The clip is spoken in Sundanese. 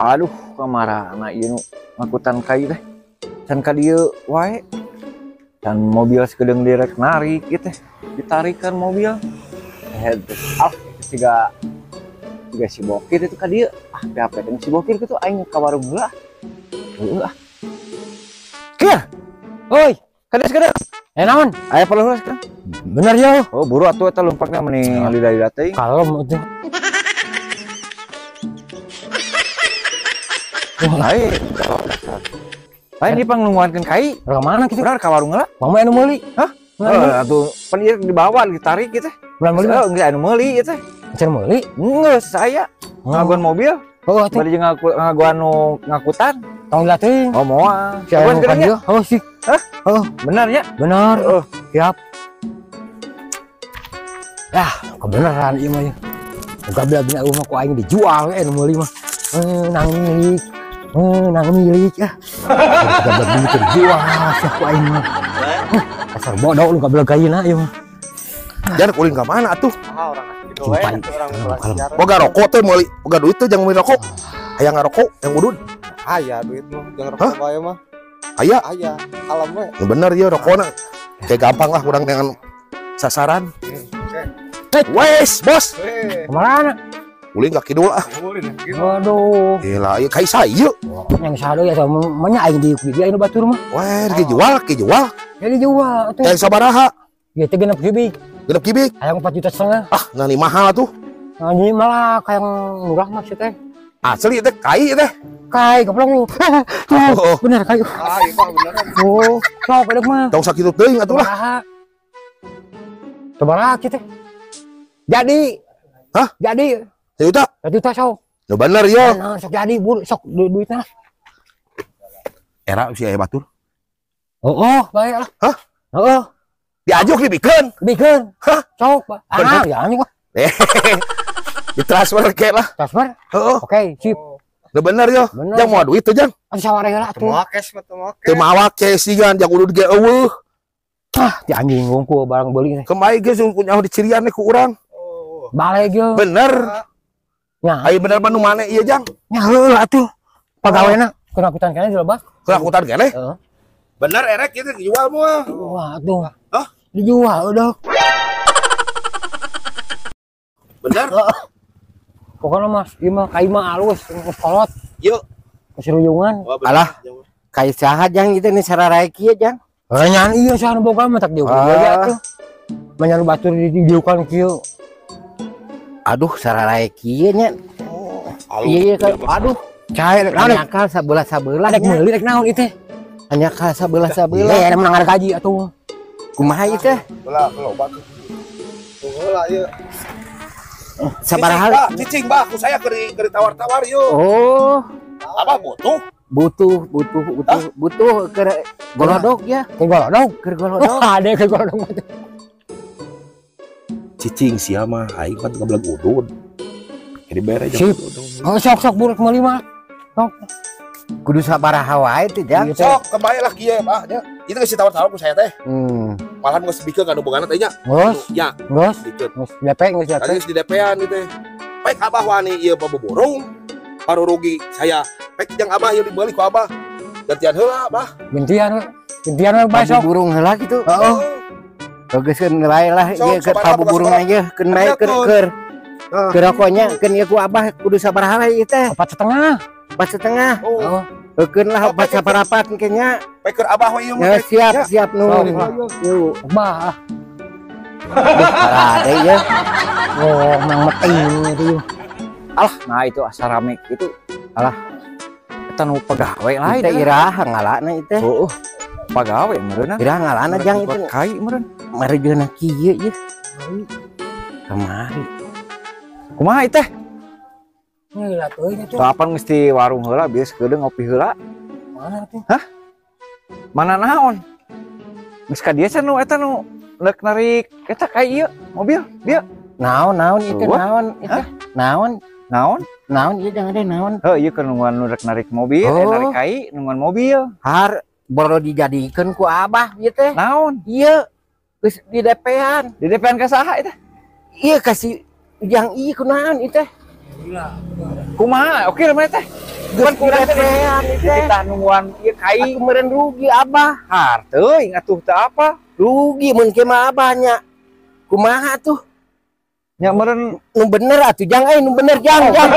Aduh, kamarana ieu nu ngangkutan kai teh. Can ka dieu wae. Can mobil sakedeung direk narik ieu teh. Ditarikan mobil. Ah, siga siga si Bokir itu ka dieu. Ah, PHP teh si Bokir kitu aing ka warung heula. Heueuh ah. Kir. Oi, kades kades. Eh naon? Aya perlu heula sekarang. Bener yo. Oh, buru atuh eta lumpakna meni lidah-lidah teuing. Kalem atuh. Lain. Lain ieu pangnungguankeun kai. Ka mana kitu? Benar ka warung heula. Mama anu meuli. Hah? Heeh, atuh pan ieu dibawa ditarik kieu teh. Bulan meuli. Heeh, geus anu meuli ieu teh. Can meuli? Geus saya. Ngaguan mobil. Heeh atuh. Bari jeung ngaguan nu ngakutan. Tong teuing. Oh, moal. Si anu kan ieu. Oh, sih. Hah? Oh, benar ya? Benar. Heeh. Siap. Yah, kebenaran ieu mah ieu. Gabla bina eueuh mah ku aing dijual we nu meuli mah. Nang milik. Nang milik ah. Gabla bina dijual sia ku aing mah. Dasar bodoh lu gabla gayana ieu mah. Jan ulin ka mana atuh? Ah, urang kitu we, urang kelas. Boga rokok teh meuli, boga duit teh jangan meuli rokok. Hayang ngarokok yang udud. Aya duit mah jangan rokok wae mah. Aya? Aya, kalem we. Bener ya rokokna. Kayak gampang lah kurang dengan sasaran. Wes, bos. Kemana? Ulin ka kidul ah. Waduh. Gila, ieu kai saya. Yang sado ya sama menya aing di dia anu batur mah. Weh, dijual, dijual. Ya dijual atuh. Yang sabaraha? Ya teh genep kubik. Genep kubik. Hayang 4,5 juta. Ah, nani mahal atuh. Nah, ini malah kayak murah mah sih teh. Asli teh kai teh. Kai goblok lu. Oh, bener kai. Ah, ieu mah beneran. Oh, sok bedek mah. Tong sakitu teuing atuh lah. Sabaraha kieu teh? Jadi. Hah? Jadi. 1 juta? 1 juta sok. Ya bener yo. Nah, sok jadi bur sok duitna. Era si aya batur. Oh, baik lah. Hah? Heeh. Diajuk dibikeun. Dibikeun. Hah? Sok. Ah, ya anjing mah. Ditransfer ke lah. Transfer? Heeh. Oke, sip. Udah bener yo. Jang mau duit tuh jang. Atuh saware heula atuh. Teu mawa cash mah teu mawa cash. Teu mawa cash sigan jang udud ge eueuh. Ah, ti anjing ngungkul barang beuli teh. Kemai ge sung nyaho dicirian ku urang. Oh. Balik yo. Bener. Nya. Ai bener mah nu mane ieu jang? Nya heula atuh. Pagawena kenakutan keneh dilebak. Kenakutan keneh? Heeh. Bener erek ieu dijual moal. Wah, atuh. Hah? Dijual udah. Bener? Pokoknya mas, ieu mah kai mah alus, geus kolot. Yuk. Geus ruyungan. Alah. Kai saha jang itu nih sararae kieu jang? Heuh nyan ieu saha nu boga mah tak diukur aja atuh. Manya nu batur didiukan kieu. Aduh sararae kieu nya. Oh, iya iya aduh. Cair anyakal sabelah-sabelah. Rek meuli rek naon ieu teh? Anyakal sabelah-sabelah. Iya, menang gaji atuh. Kumaha ieu teh? Belah loba tuh. Heula ieu. Sabaraha cicing bah, ku saya keur ditawar-tawar yuk. Oh. Apa butuh? Butuh, butuh, butuh, butuh keur golodog ya. Keur golodog, keur golodog. Ade keur golodog. Cicing sia mah aing kan goblok udud. Jadi bere jeung udud. Oh, sok-sok buruk meuli mah. Sok. Kudu sabaraha wae teh jang. Sok kembali lah kieu bah nya. Itu geus ditawar-tawar ku saya teh. Malahan geus dibikeun ka nu bogana teh nya. Geus. Ya. Geus. Geus DP geus DP. Geus di DP-an ieu teh. Pek abah wani ieu paboborong. Baru rugi saya. Pek jeung abah ieu dibeli ku abah. Gantian heula abah. Gantian we. Gantian we bae sok. Burung heula kitu. Heeh. Bagus kan bae lah ieu ke pabuburung aja keun bae keur keur. Keur rokoknya keun ieu ku abah kudu sabaraha we ieu teh? 4,5. 4,5. Oh. Keun lah 4 saparapat engke nya. Peker abah we ieu mah. Siap siap nuhun. Yuk, abah. Ada ya. Oh, mang meting itu. Alah, nah itu asa rame itu. Alah. Eta nu pagawe lain. Teh iraha ngalana ieu teh. Heueuh. Pagawe meureunna. Iraha ngalana jang itu. Kai meureun. Marejeuna kieu ieu. Kamari. Kumaha ieu teh? Heula teuing atuh. Kapan geus di warung heula bieu sakedeung ngopi heula. Mana atuh? Hah? Mana naon? Geus ka dieu cenah nu eta nu rek narik eta ka ieu mobil dieu. Naon naon ieu teh naon ieu teh? Naon? Naon? Naon ieu jangan deh naon. Heuh ieu keur nungguan nu rek narik mobil, narik kai nungguan mobil. Har boro dijadikeun ku abah ieu teh. Naon? Ieu geus di DP-an. Di DP-an ka saha ieu teh? Ieu kasih ujang ieu kunaon ieu teh? Kumaha? Oke mana teh? Geus kurepean teh. Kita nungguan ieu kai. Aku meureun rugi Abah. Harteuing atuh teu apa. Rugi mun kieu mah Abah nya. Kumaha tuh? Nya meureun Nu bener atuh jang euy, nu bener jang jang.